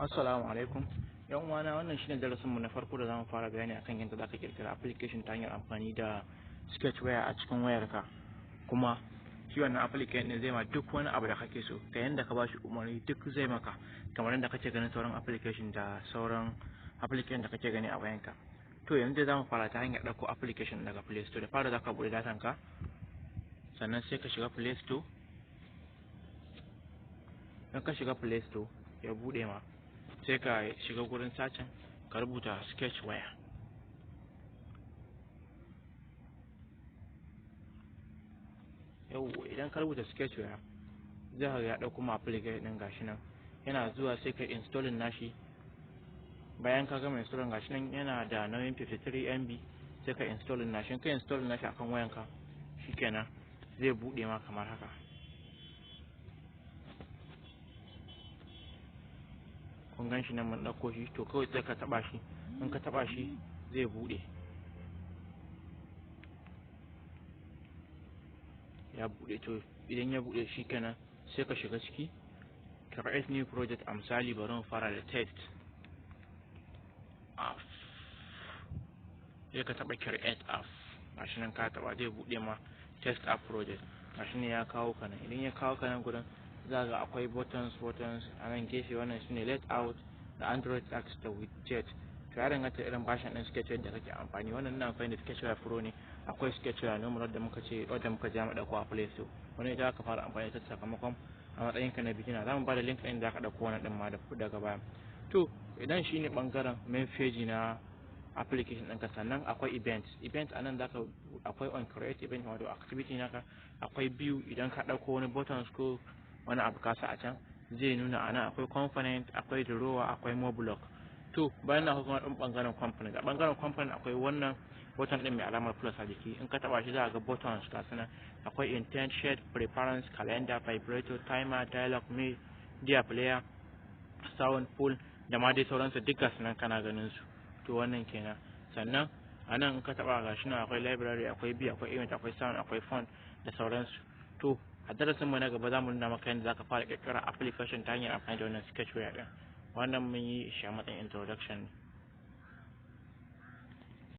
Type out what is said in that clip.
Assalamu alaikum. Yan uwana, wannan shine darasin mu na farko da zamu fara bayani akan yadda zaka kirkira application ta hanyar amfani da Sketchware a cikin wayarka. Kuma shi wannan application din zai ma duk wani abu da kake so, ta yanda ka bashi umarni duk zai maka, kamar yadda kake ganin sauran application da sauran application da kake gani a wayanka. To yanzu dai zamu fara ta hanyar ɗauko application daga Play Store. Da fara zaka buɗe datan ka, sannan sai ka shiga Play Store. In ka shiga Play Store ya buɗe ma, sai ka shiga gurin sacin ka rubuta Sketchware. Yau idan ka rubuta Sketchware zai ga ya ɗauko ma application ɗin, gashi nan yana zuwa, sai ka installing nashi. Bayan ka gama installing, gashi nan yana da nauyin 53 MB, sai ka installing nashi. In ka installing nashi akan wayanka, shikenan zai buɗe ma kamar haka. Kun gan shi nan mun ɗauko shi, to kawai sai ka taɓa shi. In ka taɓa shi zai buɗe. Ya buɗe. To idan ya buɗe shikenan sai ka shiga ciki, create new project. A misali bari mu fara da test app, sai ka taɓa create app. Gashi nan ka taɓa, zai buɗe ma test app project. Gashi nan ya kawo ka nan. Idan ya kawo ka nan gurin, za ga akwai buttons a nan gefe. Wannan shine layout da Android apps da widget. To ya danganta irin version ɗin Sketchware da kake amfani. Wannan ina amfani da Sketchware Pro ne. Akwai Sketchware normal da muka ce wadda muka ja mu ɗauko a Play Store. Wannan ita aka fara amfani da ita sakamakon a matsayin ka na beginner. Za mu ba da link ɗin da aka ɗauko wannan ɗin ma daga baya. To idan shine ɓangaren main page na application ɗinka. Sannan akwai event. Event anan zaka akwai on create event, wato activity naka. Akwai view, idan ka ɗauko wani buttons ko wani abu ka sa a can zai nuna a nan. Akwai component, akwai drawer, akwai more block. To bayan nan kuma ɗin ɓangaren component, a ɓangaren component akwai wannan button ɗin mai alamar plus a jiki. In ka taɓa shi za a ga buttons ga su nan. Akwai intent, shade, preference, calendar, vibrator, timer, dialog, media player, sound, full da ma dai sauransu, duk ga su nan kana ganin su. To wannan kenan. Sannan a nan in ka taɓa, ga shi nan akwai library, akwai view, akwai event, akwai sound, akwai font da sauransu. To a darasin mu na gaba za mu nuna maka yadda zaka fara ƙirƙirar application ta hanyar amfani da wannan Sketchware ɗin. Wannan mun yi shi a matsayin introduction ne.